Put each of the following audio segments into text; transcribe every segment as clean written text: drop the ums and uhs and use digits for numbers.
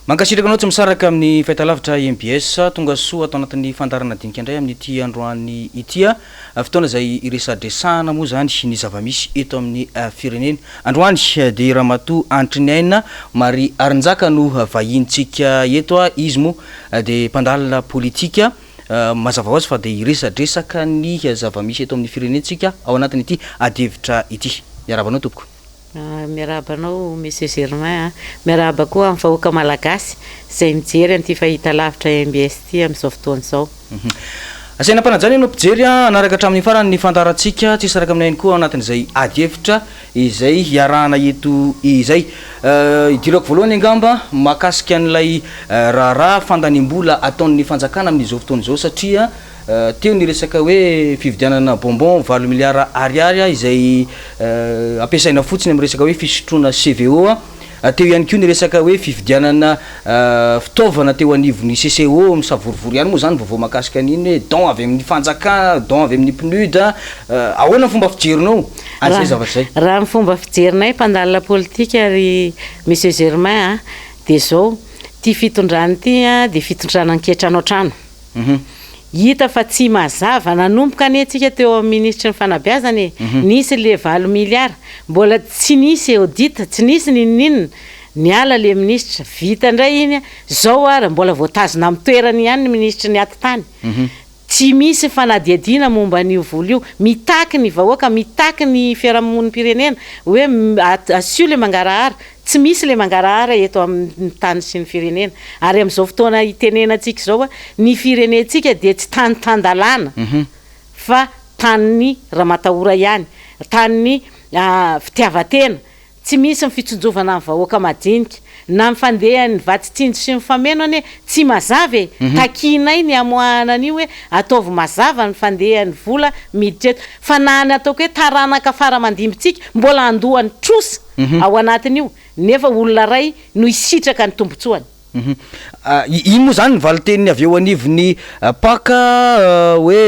Mankasitraka anao tsy misaraka amin'ny fahitalavitra mbs. Tonga soa ato anatin'ny fandaharana dinika indray amin'ity androany ity. Fotoana izay iresadresahana moa izany ny zava-misy eto amin'ny firenena. Androany dia Ramatoa Antriniaina Marie Harinjaka no vahinintsika eto. Izy moa dia mpandalina politika. Mazava ho azy fa dia hiresadresaka ny zava-misy eto amin'ny firenentsika ao anatin'ity adihevitra ity. Miarahaba anao tompoko. Miarahaba anao Monsieur Germain a! Miarahaba koa amin'ny vahoaka Malagasy izay mijery an'ity fahitalavitra mbs ity amin'izao fotoana izao. Asaina am-panajana ianao mpijery hanaraka hatramin'ny farany ny fandaharantsika, tsy hisaraka aminay ihany koa ao anatin'izay adihevitra izay hiarahana eto izay. Idirako voalohany angamba mahakasika an'ilay raharaha fandaniam-bola ataon'ny fanjakana amin'izao fotoana izao satria Teo ny resaka hoe fividianana bonbon valo miliara ariary izay ampiasaina fotsiny amin'ny resaka hoe fisotroana CVO. Teo ihany koa ny resaka hoe fividianana fitaovana teo anivon'ny CCO. Misavorovoro ihany moa izany vaovao mahakasika an'iny hoe don avy amin'ny fanjakana, don avy amin'ny PNUD. Ahoana ny fomba fijerinao an'izay zavatra izay? Raha ny fomba fijerinay mpandalina politika ry Monsieur Germain a, dia izao, ity fitondrana ity dia fitondrana anketranoantrano. Hita fa tsy mazava, nanomboka anie tsika teo amin'ny minisitry ny fanabeazana e, nisy le valo milliards, mbola tsy nisy audit, tsy nisy n'inon'inona, niala le minisitra, vita indray iny, zao ary mbola voatazona amin'ny toerany ihany ny minisitry ny atitany, tsy misy fanadihadiana momba an'io vola io, mitaky ny vahoaka, mitaky ny fiarahamonim-pirenena hoe asio le mangarahara, Tsy misy le mangarahara eto amin'ny tany sy ny firenena. Ary amin'izao fotoana itenenantsika izao, ny firenentsika dia tsy tany tan-dalàna fa tanin'ny ramatahora ihany, tanin'ny fitiavan-tena. Tsy misy ny fitsinjovana ny vahoaka madinika. Na ny fandehan'ny vatsy tsinjo sy ny fameno anie tsy mazava e! Takianay ny hamoahana an'io hoe ataovy mazava ny fandehan'ny vola miditra eto. Fa na ny ataoko hoe taranaka fara aman-dimbintsika mbola handoa ny trosa ao anatin'io nefa olona iray no hisitraka ny tombotsoany. Iny moa izany ny valin-teniny avy eo anivon'ny Pac hoe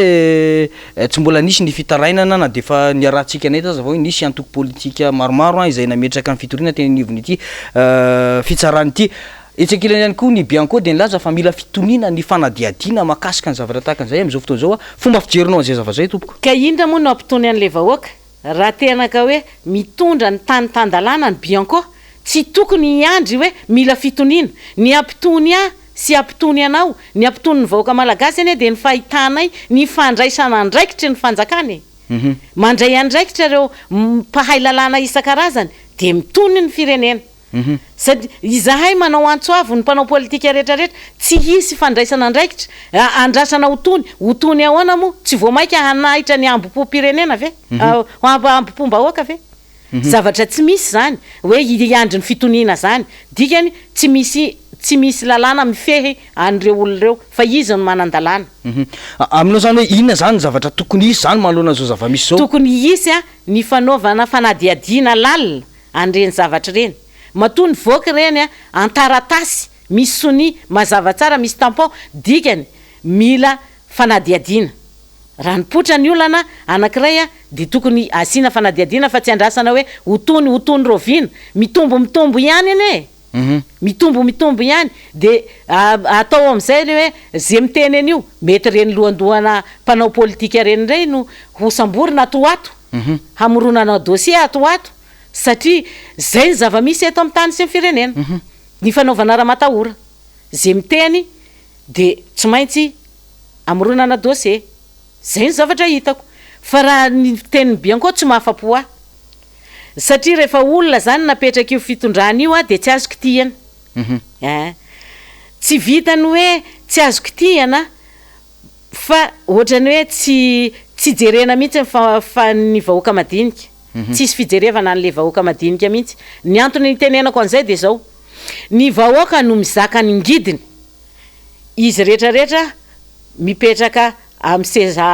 tsy mbola nisy ny fitarainana na dia efa niarahantsika nahita aza fa hoe nisy antoko politika maromaro izay nametraka ny fitoriana teny anivon'ity fitsarana ity. Etsy ankilany ihany koa ny Bianco dia nilaza fa mila fitoniana ny fanadihadiana mahakasika ny zavatra tahaka an'izay amin'izao fotoana izao. Fomba fijerinao an'izay zavatra izay tompoko? Ka inona moa no hampitony an'ilay vahoaka? Raha tena ka hoe mitondra ny tany tan-dalàna ny Bianco, tsy tokony hiandry hoe mila fitoniana. Ny hampitony ahy sy hampitony anao, ny hampitony ny vahoaka malagasy anie dia ny fahitanay ny fandraisana andraikitry ny fanjakana e! Mandray andraikitra ireo mpahay lalàna isan-karazany dia mitony ny firenena. Sady izahay manao antso avo ny mpanao politika rehetra rehetra, tsy hisy fandraisana andraikitra, andrasana ho tony, ho tony ahoana moa? Tsy vao maika hanaitra ny hambom-pom-pirenena ve? Hambom-pom-bahoaka ve? Zavatra tsy misy izany hoe hiandry ny fitoniana izany, dikany tsy misy tsy misy lalàna mifehy an'ireo olona ireo fa izy no manan-dalàna. Aminao izany hoe inona izany ny zavatra tokony hisy izany manoloana izao zava-misy izao? Tokony hisy ny fanaovana fanadihadiana lalina an'ireny zavatra ireny. Matoa nivoaka ireny an-taratasy misy sonia mazava tsara misy tampon, dikany mila fanadihadiana. Raha nipoitra ny olana anankiray dia tokony asiana fanadihadiana fa tsy andrasana hoe ho tony ho tony raoviana. Mitombo mitombo ihany anie e! Mitombo mitombo ihany dia atao amin'izay ilay hoe ze miteny an'io, mety ireny lohandohana mpanao politika ireny indray no ho samborina ato ho ato. Hamoronana dossier ato ho ato satria zay ny zava-misy eto amin'ny tany sy ny firenena. Ny fanaovana ramatahora. Ze miteny de tsy maintsy amoronana dossier. Zay ny zavatra hitako. Fa raha ny tenin'i Bianco tsy mahafa-po ahy. Satria rehefa olona zany napetrak'io fitondrana io de tsy azo kitihana. Ein. Tsy vitan'ny hoe tsy azo kitihana Fa ohatrany hoe tsy tsy jerena mihitsy ny fa fa ny vahoaka madinika. Tsisy fijerevana an'le vahoaka madinika mihitsy. Ny antony itenenako an'izay dia izao, ny vahoaka no mizaka ny ngidiny. Izy rehetra rehetra mipetraka amin'ny seza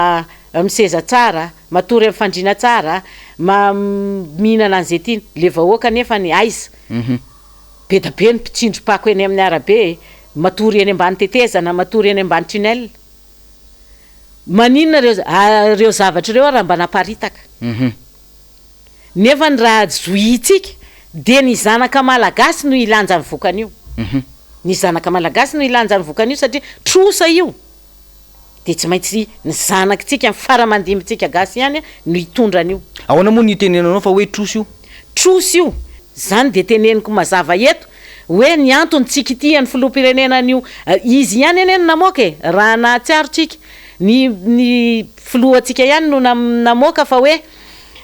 amin'ny seza tsara, matory amin'ny fandriana tsara, ma mihinana an'izay tiany. Le vahoaka nefany aiza? Be da be ny mpitsindrom-pako eny amin'ny arabe e! Matory eny ambany tetezana, matory eny ambany tunnel. Maninona ireo ireo zavatra ireo raha mba naparitaka? Nefa ny raha zohintsika dia ny zanaka malagasy no hilanja ny vokan'io. Ny zanaka malagasy no hilanja ny vokan'io satria trosa io. Dia tsy maintsy ny zanakitsika, ny fara aman-dimbintsika gasy ihany no hitondra an'io. Ahoana moa no itenenanao fa hoe trosa io? Trosa io. Izany dia teneniko mazava eto hoe ny antony tsy kitihan'ny filoham-pirenena an'io, izy ihany anie no namoaka e, raha nahatsiaro tsika, ny ny filohantsika ihany no namoaka fa hoe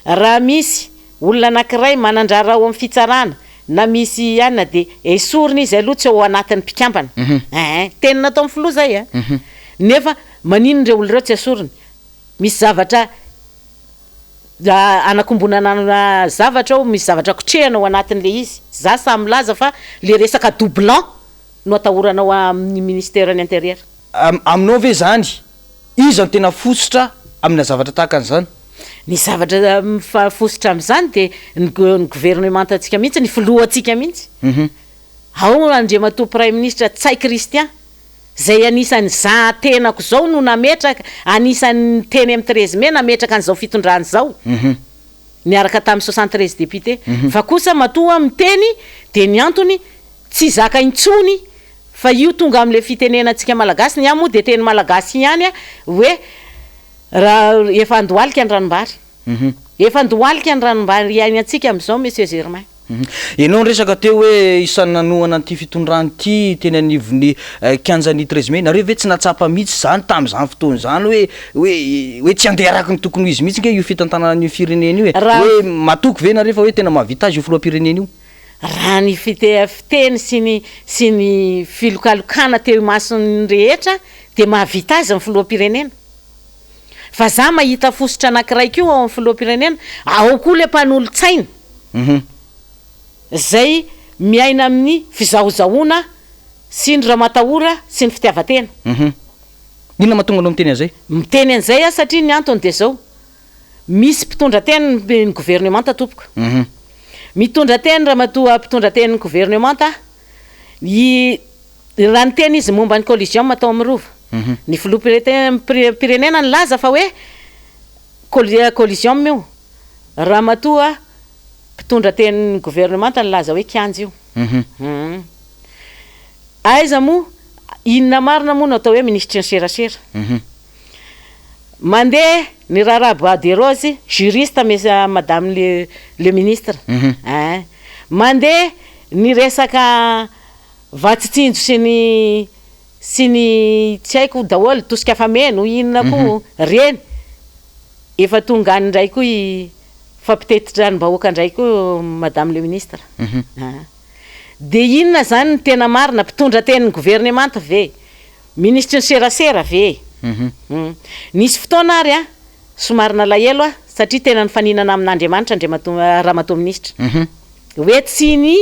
raha misy olona anankiray manan-draharaha ao amin'ny fitsarana na misy anona dia esorina izy aloha tsy ao anatin'ny mpikambana. Eeh, teny nataon'ny filoha izay a! Nefa maninona ireo olona ireo tsy esorina? Misy zavatra anakombonana zavatra ao, misy zavatra kotrehana ao anatin'ilay izy. Za sahy milaza fa le resaka doublon no atahorana ao amin'ny ministeran'ny intérieur. Aminao ve izany Iza no tena fositra amina zavatra tahaka an'izany? Ny zavatra fositra amin'izany dia ny governemantantsika mihitsy, ny filohantsika mihitsy. Ao Andriamatoa Praiminisitra Ntsay Christian, izay anisan'ny za tenako izao no nametraka, anisan'ny teny amin'ny 13 mai nametraka an'izao fitondrana izao, niaraka tamin'ny 73 députés. Fa kosa matoa miteny dia ny antony tsy zaka intsony Fa io tonga amin'ilay fitenenantsika malagasy, ny ahy moa dia teny malagasy ihany hoe raha efa andohalika ny ranombary. Efa andohalika ny ranombary iainantsika amin'izao Monsieur Germain. Ianao niresaka teo hoe isan'ny nanohana an'ity fitondrana ity teny anivon'ny kianjan'ny 13 mai, nareo ve tsy nahatsapa mihitsy izany tamin'izany fotoana izany hoe hoe hoe tsy handeha araka ny tokony ho izy mihitsy nge io fitantanana an'io firenena io e? Hoe matoky ve nareo fa hoe tena mahavita azy io filoham-pirenena io? Raha ny fiteny sy ny sy ny filokalokana teo imason'ny rehetra dia mahavita azy ny filoham-pirenena. Fa za mahita fositra anankiray koa ao amin'ny filoham-pirenena, ao koa le mpanolotsaina zay miaina amin'ny fizahozahoana sy ny ramatahora sy ny fitiavan-tena. Inona mahatonga anao miteny an'izay? Miteny an'izay aho satria ny antony dia zao, Misy mpitondra teny ny governemanta tompoko. Mitondra teny ramatoa mpitondra tenin'ny governemanta, i raha niteny izy momba ny collision tao amin'ny Rova. Ny filoham-pirenena nilaza fa hoe collision io. Ramatoa mpitondra tenin'ny governemanta nilaza hoe kianja io. Aiza moa, inona marina moa no atao hoe minisitry ny serasera? Mandeha ny raharaha bois de rose, juriste mes madame le le ministre ein. Mandeha ny resaka vatsy tsinjo sy ny sy ny tsy haiko daholo, tosika fameno, inona koa reny, efa tonga any indray koa i fampitety tranom-bahoaka indray koa madame le ministre ein. Dia inona izany no tena marina, mpitondra tenin'ny governemanta ve? Minisitry ny serasera ve e? Hum. Nisy fotoana ary an, somary nalahelo aho satria tena nifaninana amin'Andriamanitra Andriamatoa Ramatoa Minisitra. Hoe tsy ny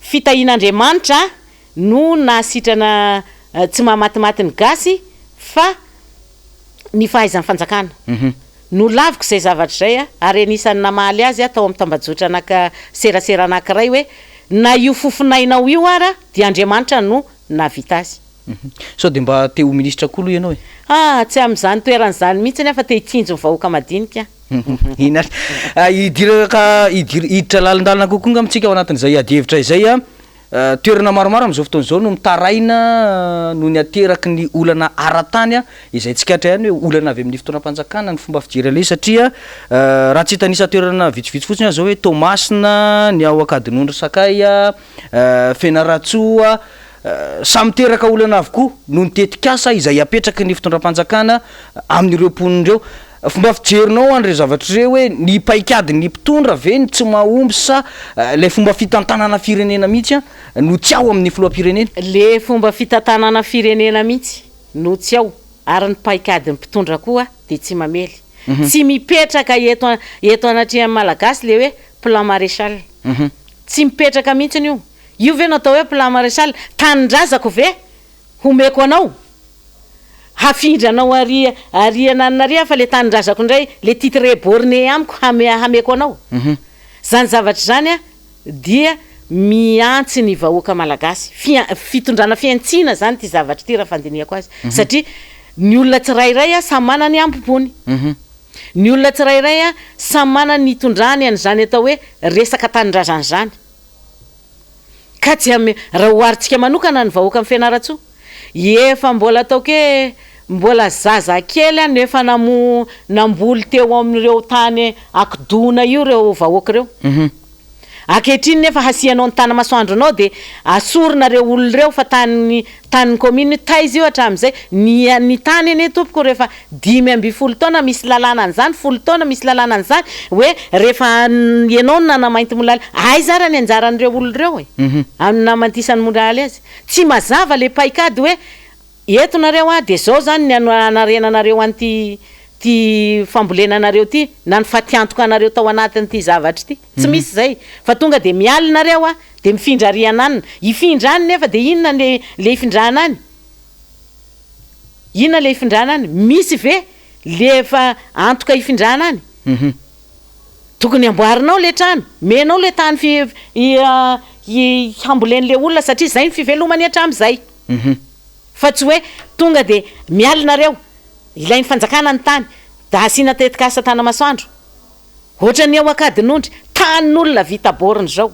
fitahian'Andriamanitra no nahasitrana tsy mahamatimaty ny gasy fa ny fahaizan'ny fanjakana. Nolaviko izay zavatra izay ary anisan'ny namaly azy aho tao amin'ny tambajotra anaka serasera anankiray hoe na io fofonainao io ara dia Andriamanitra no nahavita azy. Sao dia mba te ho minisitra koa aloha ianao e? Ah, tsy amin'izany toerana izany mihitsy aho fa te hitsinjo ny vahoaka madinika aho. Iny ary. Hidiraka, hiditra lalindalina kokoa angamba tsika ao anatin'izay adihevitra izay an. Toerana maromaro amin'izao fotoana izao no mitaraina noho ny ateraky ny olana ara-tany izay tsikaritra ihany hoe olana avy amin'ny fitondram-panjakana ny fomba fijery an'ilay izy satria raha tsy hitanisa toerana vitsivitsy fotsiny aho izao hoe Toamasina, ny ao Ankadinondry Sakay, Fianarantsoa, samy miteraka olana avokoa noho ny tetikasa izay apetraky ny fitondram-panjakana amin'ireo mponina ireo. Fomba fijerinao an'ireo zavatra ireo hoe ny paikadin'ny mpitondra ve no tsy mahomby sa ilay fomba fitantanana firenena mihitsy no tsy ao amin'ny filoham-pirenena? Le fomba fitantanana firenena mihitsy no tsy ao ary ny paikadin'ny mpitondra koa dia tsy mamely. Tsy mipetraka eto eto anatrehan'ny Malagasy le hoe plan Maréchal. Tsy mipetraka mihitsiny io. Io ve no atao hoe plan Maréchal? Tanindrazako ve homeko anao? Hafindranao ary ary ananona ary aho fa le tanindrazako indray le titre borné amiko hame hameko anao. Zany zavatra izany a dia mihantsy ny vahoaka malagasy. Fia fitondrana fihantsiana zany ity zavatra ity raha fandinihako azy. Satria ny olona tsirairay a samy manana ny hambom-pony. Ny olona tsirairay a samy manana ny hitondrany an'izany atao hoe resaka tanindrazana izany. Ka tsy ame, raha oharintsika manokana ny vahoakan'i Fianarantsoa, efa mbola ataoko hoe mbola zaza kely aho no efa namo, namboly teo amin'ireo tany Akodoana io ireo vahoaka ireo. Ankehitriny nefa hasianao ny tanamasoandronao dia asorina ireo olona ireo fa tany tanin'ny commune io, taiza io hatramin'izay, ny ny tany anie tompoko rehefa 15 taona misy lalàna an'izany, folo taona misy lalàna an'izany hoe rehefa ianao no nanamainty molaly, aiza ara ny anjaran'ireo olona ireo e? Amin'ny namantisan'ny molaly azy. Tsy mazava le paikady hoe Eto nareo a, de zao zany ny anarenanareo an'ity ty fambolena anareo ty, na ny fatiantoka anareo tao anatin'ity zavatra ity. Tsy misy zay, fa tonga de miala nareo a, de mifindra ary ananona. Hifindra any nefa de inona le le hifindrana any? Inona le hifindrana any? Misy ve le efa antoka hifindrana any? Tokony amboarinao le trano, omenao le tany fi hi hambolen'le olona satria zay ny fivelomany hatramin'izay. Fa tsy hoe tonga dia miala nareo, ilain'ny fanjakana ny tany, da asiana tetikasa Tanamasoandro. Ohatran'ny ao Ankadinondry, tanin'olona vita borne zao.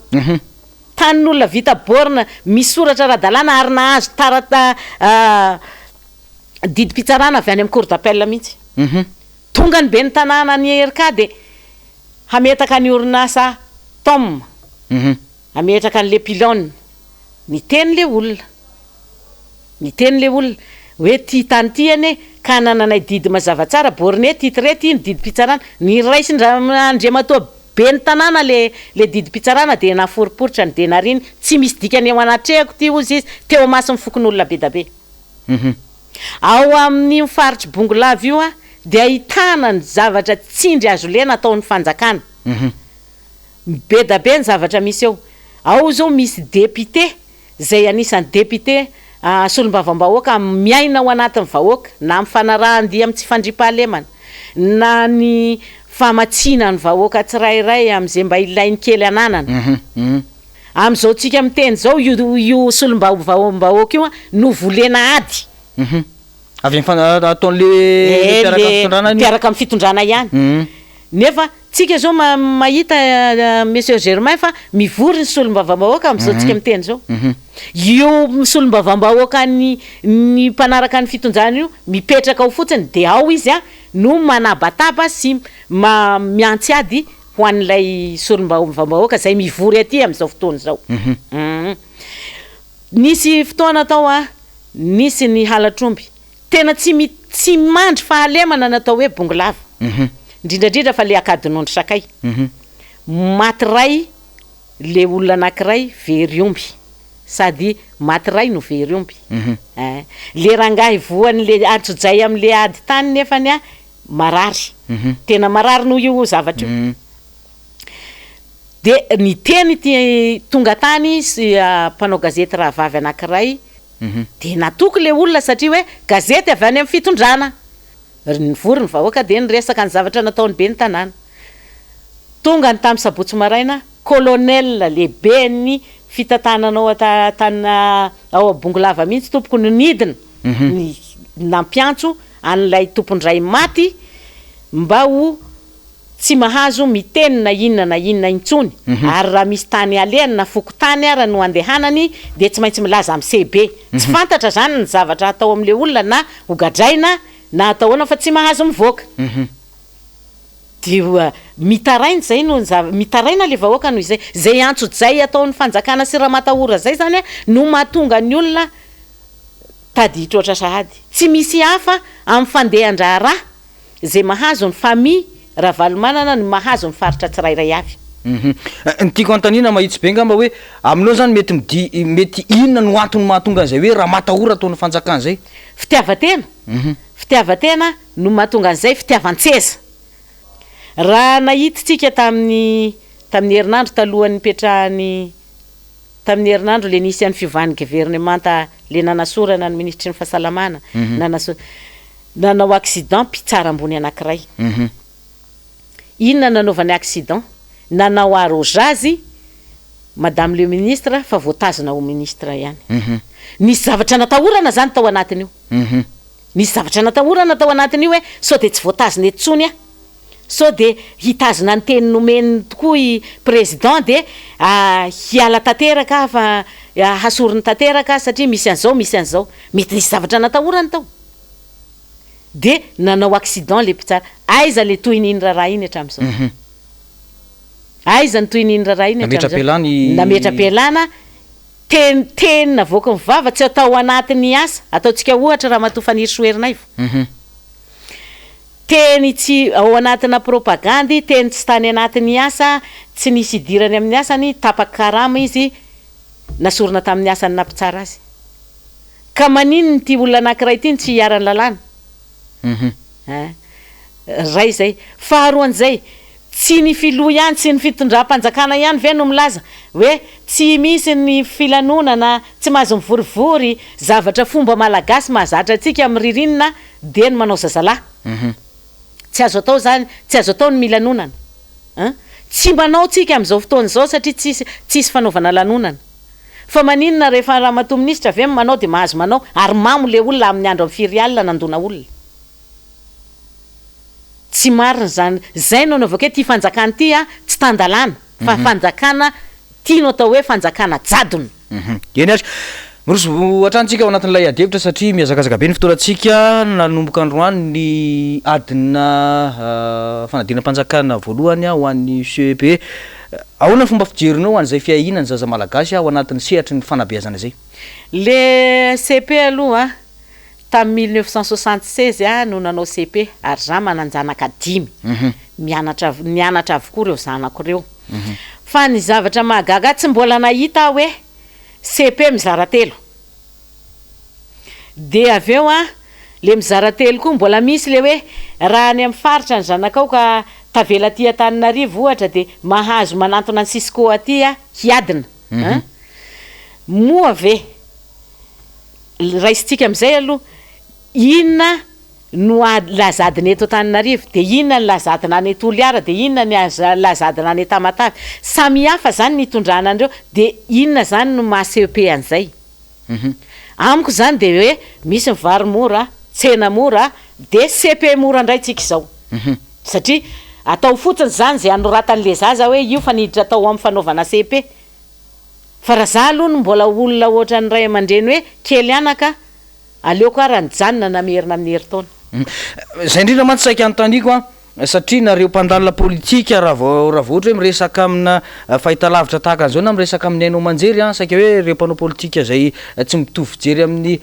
Tanin'olona vita borne misy soratra ara-dalàna ary nahazo tarata didim-pitsarana avy any amin'ny cour d'appel mihitsy. Tonga ny ben'ny tanàna any IRK dia hametaka ny orinasa Tom. Hametraka an'le pylone. Niteny le olona. Niteny le olona hoe ty tany ty anie ka anananay didy mazava tsara, borné, titré ty ny didim-pitsarana. Niraisin-dRandriamatoa ben'ny tanàna le le didim-pitsarana dia naforiporitra ny denariny, tsy misy dikany eo anatrehako ty hozy izy, teo imason'ny fokonolona bedabe. Ao amin'io faritr'i Bongolava io dia ahitana ny zavatra tsindry hazolena ataon'ny fanjakana. Bedabe ny zavatra misy eo. Ao zao misy député izay anisan'ny député solombavambahoaka miaina ao anatin'ny vahoaka na amin'ny fanarahan-dia amin'ny tsy fandriampahalemana na ny famatsiana ny vahoaka tsirairay amin'izay mba ilainy kely ananana. Amin'izao tsika miteny izao io io solombavambahoaka io no volena ady. Avy amin'ny fan- ataon'le Eh, mpiaraka le amin'ny fitondrana iny. mpiaraka amin'ny fitondrana ihany. Nefa tsika zao ma- mahita Monsieur Germain fa mivory ny solombavambahoaka amin'izao tsika miteny izao. Io solombavambahoaka ny ny mpanaraka ny fitondrana io mipetraka ao fotsiny dia ao izy a no manabataba sy ma- miantsy ady ho an'ilay solombavambahoaka izay mivory aty amin'izao fotoana izao. Nisy fotoana tao a nisy ny halatr'omby tena tsy mi tsy mandry fahalemana ny atao hoe bongolava indrindra indrindra fa le akadinondry sakay maty ray le olona anakiray very omby sady maty ray no very omby eh le rangahy voan'le antsojay am'le ady tany nefany a marary tena marary noho io zavatra io de niteny ity tonga tany sy mpanao gazety rahavavy anakiray De natoky le olona satria hoe gazety avy any amin'ny fitondrana. Nivory ny vahoaka dia niresaka ny zavatra nataon'ny ben'ny tanàna. Tonga ny tamin'ny sabotsy maraina, colonel lehiben'ny fitantanana ao an-tanà ao Bongolava mihitsy tompoko no nidina, nampiantso an'ilay tompon-dray maty mba ho Tsy mahazo miteny na inona na inona intsony ary raha misy tany alehany na fokontany ara no andehanany dia tsy maintsy milaza amin'ny CB. Tsy fantatra zany ny zavatra hatao amin'le olona na ho gadraina na atao ahoana fa tsy mahazo mivoaka. Dia mitaraina izay no ny zava, mitaraina le vahoaka noho izay. Izay antsojay ataon'ny fanjakana sy ramatahora izay zany no mahatonga ny olona tady hitroatra sahady. Tsy misy hafa amin'ny fandehan-draharaha. Izay mahazo ny famille Ravalomanana no mahazo ny faritra tsirairay avy. Ny tiako anontaniana mahitsy be angamba hoe aminao zany mety midi mety inona no antony mahatonga an'izay hoe ramatahora ataon'ny fanjakana izay? Fitiavan-tena, fitiavan-tena no mahatonga an'izay, fitiavan-tseza. Raha nahititsika tamin'ny tamin'ny herinandro talohan'ny nipetrahan'ny tamin'ny herinandro le nisy an'ny fiovan'ny governemanta le nanasorana ny minisitry ny fahasalamana, nanaso- Nanao accident mpitsara ambony anakiray. Inona nanaovany accident? Nanao arrosage madame le ministre fa voatazona ho ministre ihany. Nisy zavatra natahorana zany tao anatin'io. Nisy zavatra natahorana tao anatin'io hoe sao dia tsy voatazona eto tsony aho. Sao dia hitazona ny teny nomeny tokoa i Président dia hiala tanteraka aho fa hasoriny tanteraka aho satria misy an'izao misy an'izao. Mety nisy zavatra natahorany tao. Dia nanao accident le mpitsara. Aiza le tohin'iny raharaha iny hatramin'izao? Aiza ny tohin'iny raharaha iny hatramin'izao? Nametra-pialana i. Nametra-pialana, teny teny navoaky ny vava tsy atao anatin'ny asa. Ataontsika ohatra Ramatoa Fanirisoa Ernaivo. Teny tsy ao anatina propagandy, teny tsy tany anatin'ny asa, tsy nisy idirany amin'ny asany, tapa-karama izy, nasorina tamin'ny asany naha mpitsara azy. Ka maninona ity olona anankiray ity no tsy iharan'ny lalàna? Hein. Ray izay. Faharoan'izay, tsy ny filoha ihany, tsy ny fitondram-panjakana ihany ve no milaza hoe tsy misy ny filanonana, tsy mahazo mivorivory, zavatra fomba malagasy mahazatra antsika amin'ny ririnina dia ny manao zazalahy. Tsy azo atao izany, tsy azo atao ny milanonana. Hein. Tsy manao tsika amin'izao fotoana izao satria tsisy tsisy fanaovana lanonana. Fa maninona rehefa ramatoa minisitra ve no manao dia mahazo manao ary mamo le olona amin'ny andro amin'ny firy alina nandona olona. Tsy marina izany. Izay no anaovako hoe ity fanjakana ity a tsy tan-dalàna fa fanjakana ity no atao hoe fanjakana jadona. Eny ary. Miroso hatrany tsika ao anatin'ilay adihevitra satria mihazakazaka be ny fotoanantsika. Nanomboka androany ny adina fanadinam-panjakana voalohany ho an'ny CEPE. Ahoana ny fomba fijerinao an'izay fiahiana ny zaza malagasy ao anatin'ny sehatry ny fanabeazana izay? Le cepe aloha tamin'ny 1976 aho no nanao cepe ary za manan-janaka dimy, mianatra nianatra avokoa ireo zanako ireo. Fa ny zavatra mahagaga ahy tsy mbola nahita aho hoe cepe mizara telo. Dia avy eo an, le mizara telo koa mbola misy le hoe raha any amin'ny faritra ny zanakao ka tavela aty Antananarivo ohatra dia mahazo manantona ny Cisco aty hiadina an! Moa ve, raisintsika amin'izay aloha, inona no laza adina eto Antananarivo, dia inona ny laza adina any Toliara, dia inona ny laza adina any Tamatave? Samy hafa izany ny hitondrana an'ireo, dia inona izany no maha CEP an'izay? Amiko izany dia hoe misy ny vary mora, tsena mora, dia cepe mora indray tsika izao. Satria atao fotsiny izany izay anoratan'le zaza hoe io fa niditra tao amin'ny fanaovana cepe. Fa raha za aloha no mbola olona ohatran'ny ray aman-dreny hoe kely anaka, aleoko ara nijanona namerina amin'ny herintaona. Izay indrindra mantsy saika anontaniako an! Satria nareo mpandalina politika raha vao raha vao ohatra hoe miresaka amina fahitalavitra tahaka an'izao na miresaka amin'ny haino aman-jery an, saika hoe ireo mpanao politika izay tsy mitovy fijery amin'ny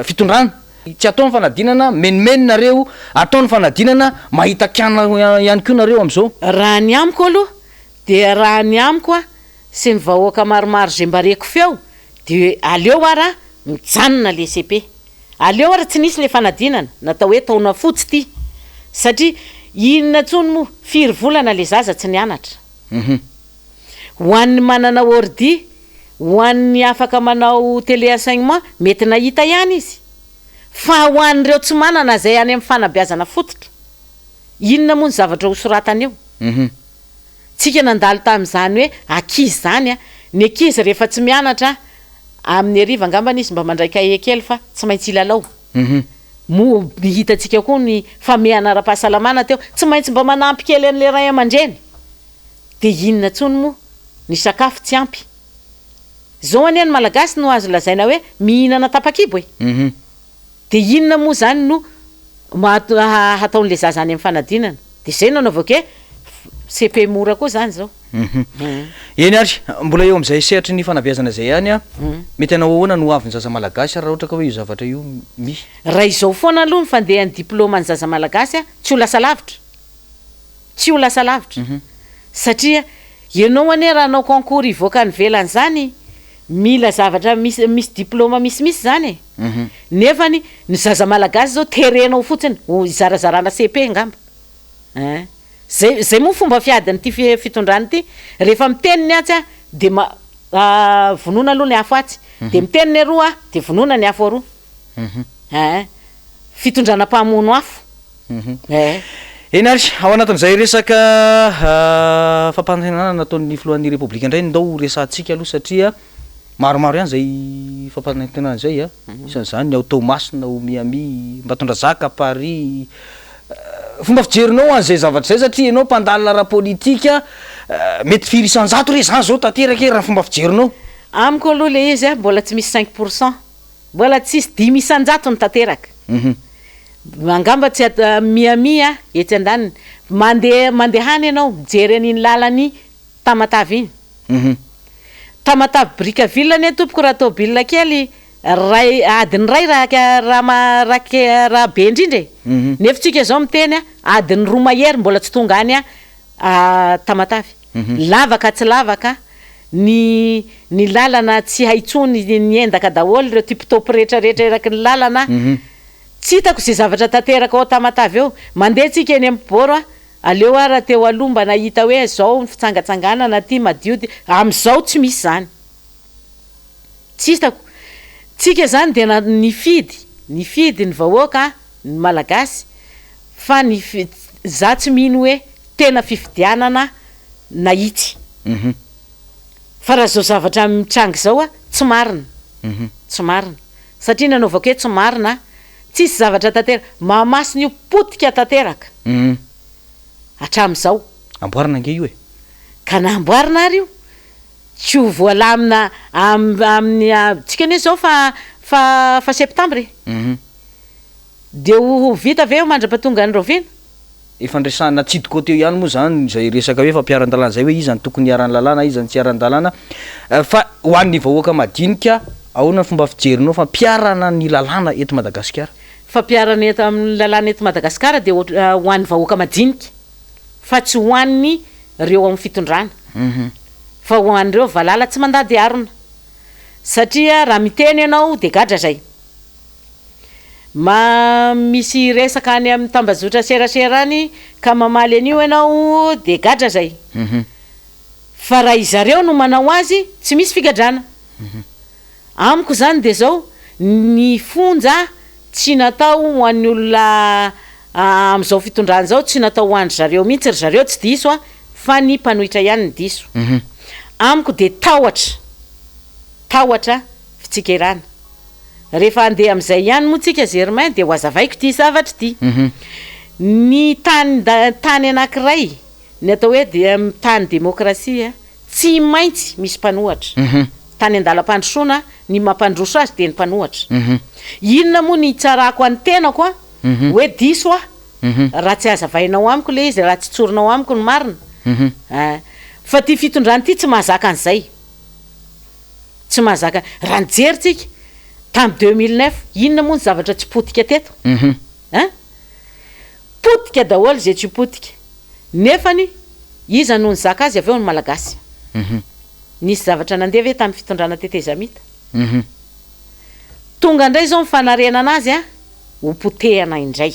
fitondrana, tsy atao ny fanadinana, menomenona nareo, atao ny fanadinana, mahita kiana ihany koa nareo amin'izao. Raha ny amiko aloha dia raha ny amiko a sy ny vahoaka maromaro izay mba reko feo dia aleo ara mijanona le cepe. Aleo ary tsy nisy le fanadinana, natao hoe taona fotsy ty, satria inona tsony moa, firy volana le zaza tsy nianatra. Ho an'ny manana ordi, ho an'ny afaka manao tele enseignement, mety nahita ihany izy. Fa ho an'ireo tsy manana izay any amin'ny fanabeazana fototra, inona moa ny zavatra ho soratana eo? Tsika nandalo tamin'izany hoe ankizy izany an, ny ankizy rehefa tsy mianatra amin'ny hariva angambany izy mba mandray cahier kely fa tsy maintsy hilalao. Moa ny hitantsika koa ny famehana ara-pahasalamana teo, tsy maintsy mba manampy kely an'ilay ray aman-dreny. Dia inona intsony moa? Ny sakafo tsy ampy. Izao anie ny Malagasy no azo lazaina hoe mihinana tapa-kibo e! Dia inona moa izany no hataon'ilay zaza any amin'ny fanadinana? Dia izay no anaovako hoe cepe mora koa izany izao. Eny ary, mbola eo amin'izay sehatry ny fanabeazana izay ihany an, mety hanao ahoana ny hoavin'ny zaza malagasy raha ohatra ka hoe io zavatra io misy? Raha izao foana aloha ny fandehan'ny diplaoman'ny zaza malagasy an, tsy ho lasa lavitra. Tsy ho lasa lavitra. Satria ianao anie raha hanao concours hivoaka any ivelany izany, mila zavatra misy misy diplaoma misimisy izany e. Nefany ny zaza malagasy zao terena ao fotsiny ho hizarazarana cepe angamba ein! Zay zay moa fomba fiadin'ity fitondrana ity, rehefa miteny ny atsy de ma vonoina aloha ny afo atsy, de miteny ny aroa de vonoina ny afo aroa ein! Fitondrana mpamono afo ein! Eny ary, ao anatin'izay resaka fampanantenana nataon'ny filohan'ny Repoblika indray no ndao ho resahantsika aloha satria Maromaro ihany izay fampanantenana izay a, isan'izany ny ao Toamasina, ao Miami, Ambatondrazaka, Paris. Fomba fijerinao an'izay zavatra izay satria ianao mpandalina ara-politika, mety firy isan-jato re izany izao tanteraka e raha ny fomba fijerinao? Amiko aloha le izy a, mbola tsy misy 5%, mbola tsisy 5% ny tanteraka. Angamba tsy at Miami etsy andaniny. Mandeha mandehana ianao mijery an'iny lalan'i Tamatave iny. Tamatave Brickaville anie tompoko raha tôbila kely ray adiny ray raha raha ma raha ke raha be indrindra e. Nefa tsika zao miteny adiny roa mahery mbola tsy tonga any Tamatave. Lavaka tsy lavaka, ny ny lalana tsy hay intsony, niendaka daholo ireo tip top rehetra rehetra eraky ny lalana. Tsy hitako izay zavatra tanteraka ao Tamatave eo. Mandeha tsika eny amin'ny bord a, aleo ara teo aloha mba nahita hoe zao ny fitsangatsanganana aty madio ty, amin'izao tsy misy izany. Tsy hitako. Tsika izany dia na nifidy, nifidy ny vahoaka, ny Malagasy, fa ny za tsy mino hoe tena fifidianana nahitsy. Fa raha zao zavatra mitranga izao a, tsy marina, tsy marina. Satria nanaovako hoe tsy marina, tsisy zavatra tanteraka. Mahamasina io potika tanteraka hatramin'izao. Amboarina ange io e. Ka na amboarina ary io, tsy ho voalamina amin'ny, tsika anie izao fa fa fa septambra e. Dia ho vita ve io mandra-pahatonga any rahoviana? Efa niresahana natsidiko teo ihany moa izany izay resaka hoe fampiharan-dalàna izay hoe iza no tokony hiharan'ny lalàna, iza no tsy hiharan-dalàna. Fa ho an'ny vahoaka madinika, ahoana ny fomba fijerinao fampiharana ny lalàna eto Madagasikara? Fampiharana eto amin'ny lalàna eto Madagasikara dia ho an'ny vahoaka madinika fa tsy ho an'ny reo amin'ny fitondrana fa ho an'ireo valala tsy mandady harona satria raha miteny ianao dia gadra izay. Ma misy resaka any amin'ny tambazotra serasera any ka mamaly an'io ianao dia gadra zay. Fa raha izareo no manao azy tsy misy figadrana. Amiko zany dia zao, ny fonja tsy natao ho an'ny olona amin'izao fitondrana izao tsy natao ho an-dry zareo mihitsy, ry zareo tsy diso an, fa ny mpanohitra ihany no diso. Amiko dia tahotra, tahotra fitsikerana. Rehefa handeha amin'izay ihany moa tsika Germain dia ho azavaiko ity zavatra ity. Ny tany tany anankiray, ny atao hoe tany demokrasia, tsy maintsy misy mpanohatra. Tany an-dalam-pandrosoana, ny mampandroso azy dia ny mpanohatra. Inona moa ny hitsarako an'ny tenako an, hoe diso aho, raha tsy hazavainao amiko ilay izy, raha tsy tsorinao amiko ny marina. Fa ity fitondrana ity tsy mahazaka an'izay. Tsy mahazaka. Raha nijery tsika, tamin'ny 2009, inona moa ny zavatra tsy potika teto? Hein? Potika daholo izay tsy ho potika. Nefany, iza no nizaka azy avy eo? Ny Malagasy. Nisy zavatra nandeha ve tamin'ny fitondrana tetezamita? Tonga indray izao ny fanarenana azy an, ho potehana indray.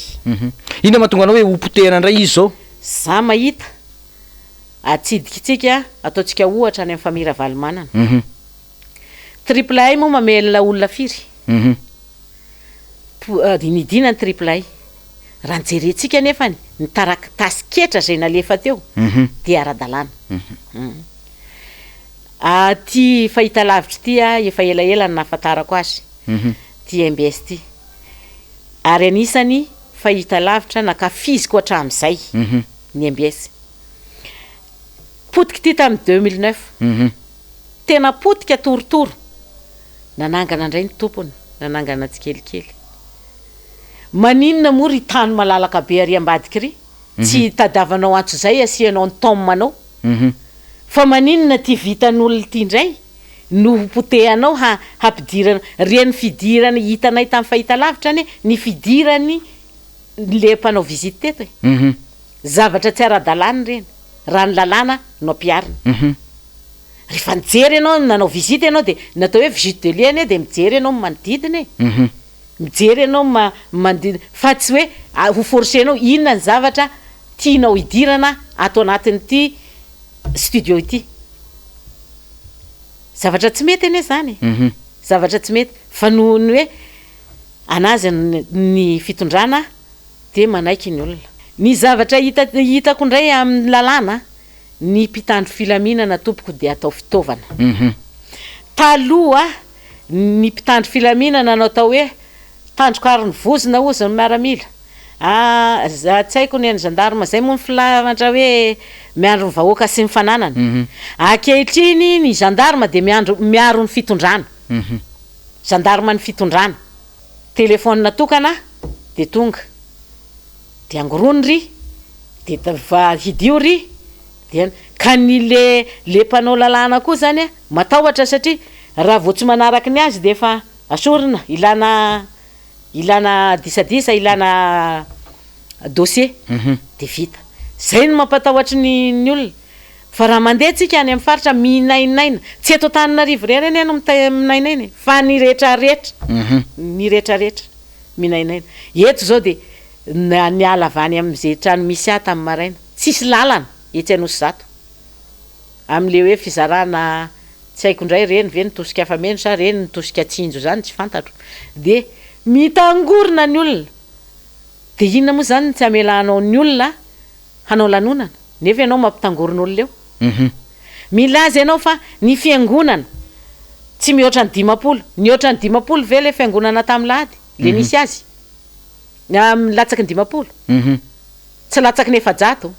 Inona mahatonga anao hoe ho potehana indray izy izao? Za mahita. Atsidikitsika, ataontsika ohatra any amin'ny famille Ravalomanana. Triple A moa mamelona olona firy? Nidina ny triple A. Raha ny jerentsika anefany, ny taratasy ketra izay nalefa teo dia ara-dalàna. Ity fahitalavitra ity efa elaela no nahafantarako azy, ity mbs ity. Ary anisany fahitalavitra nankafiziko hatramin'izay ny mbs. Potika ity tamin'ny 2009. Tena potika torotoro. Nanangana indray ny tompony, nanangana tsikelikely. Maninona moa ry tany malalaka be ary ambadika ry, tsy itadiavanao antsojay asianao ny tom anao? Fa maninona ity vitan'olona ity indray no ho potehanao ha hampidirana, ireny fidirana hitanay tamin'ny fahitalavitra anie ny fidirany le mpanao visite teto e. Zavatra tsy ara-dalàna ireny, raha ny lalàna no ampiharina. Rehefa nijery ianao, nanao visite ianao dia ny atao hoe visite de lieu anie dia mijery ianao ny manodidina e. Mijery ianao ny manodidina fa tsy hoe ho forcer-nao inona ny zavatra tianao hidirana ato anatin'ity studio ity. Zavatra tsy mety anie izany e. Zavatra tsy mety fa noho ny hoe an'azy ny fitondrana dia manaiky ny olona. Ny zavatra hita hitako indray amin'ny lalàna, ny mpitandro filaminana tompoko dia atao fitaovana. Taloha ny mpitandro filaminana no atao hoe tandroka ary ny vozona hozy ny miaramila. Ah, za tsy haiko ny an'ny gendarme zay moa ny filamatra hoe miandry ny vahoaka sy ny fananany. Ankehitriny ny gendarme dia miandry miaro ny fitondrana. Gendarme ny fitondrana. Téléphone tokana dia tonga. Dia angorony ry, dia va hidio ry, dia ka ny le le mpanao lalàna koa zany a matahotra satria raha vao tsy manaraky ny azy dia efa asorina, ilana ilana disadisa, ilana dossier dia vita. Zay no mampatahotra ny ny olona. Fa raha mandeha tsika any amin'ny faritra minainaina, tsy eto Antananarivo irery anie no mita- minainaina e, fa ny rehetrarehetra, ny rehetrarehetra minainaina. Eto zao dia na niala avy any amin'izay trano misy ahy tamin'ny maraina, tsisy lalana etsy Anosizato, amin'le hoe fizarana tsy haiko indray reny ve ny tosika fameno sa reny ny tosika tsinjo zany tsy fantatro, dia mitangorona ny olona, dia inona moa zany no tsy hamelanao ny olona hanao lanonana nefa ianao mampitangorona olona eo? Milaza ianao fa ny fiangonana tsy mihoatra ny 50, nihoatra ny 50 ve le fiangonana tamin'ny lahady le nisy azy? Latsaky ny 50? Tsy latsaky ny 400?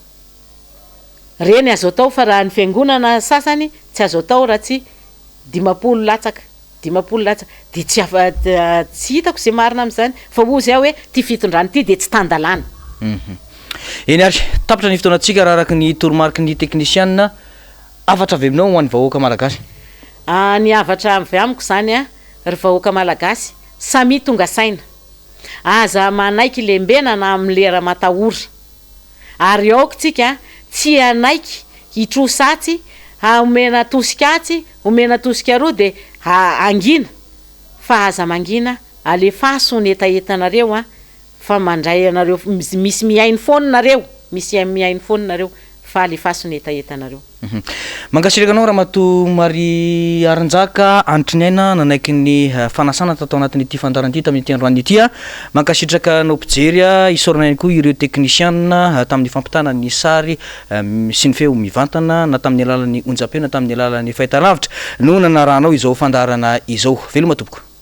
Reny azo atao fa raha ny fiangonana sasany tsy azo atao raha tsy 50 latsaka, 50 latsaka dia tsy afa tsy hitako izay marina amin'izany fa hozy aho hoe ity fitondrana ity dia tsy tan-dalàna. Eny ary, tapitra ny fotoanantsika raha araka ny toromariky ny teknisianina, hafatra avy aminao ho an'ny vahoaka malagasy. Ny hafatra avy amiko izany ry vahoaka malagasy, samia tonga saina. Aza manaiky lembenana amin'ny lera matahora. Ary aoka tsika tsy hanaiky hitrosa atsy, homena tosika atsy, homena tosika aroa dia hangina, fa aza mangina, alefaso ny hetahetanareo an, fa mandray anareo, misy mihaino foana nareo, misy mihaino foana nareo, fa alefaso ny hetahetanareo. Mankasitraka anao Ramatoa Marie Harinjaka Hanitriniaina nanaiky ny fanasana tato anatin'ity fandaharana ity tamin'ity androany ity. Mankasitraka anao mpijery, isaorana ihany koa ireo teknisianina tamin'ny fampitana ny sary sy ny feo mivantana na tamin'ny alalan'ny onjam-peo na tamin'ny alalan'ny fahitalavitra no nanarahanao izao fandaharana izao. Veloma tompoko.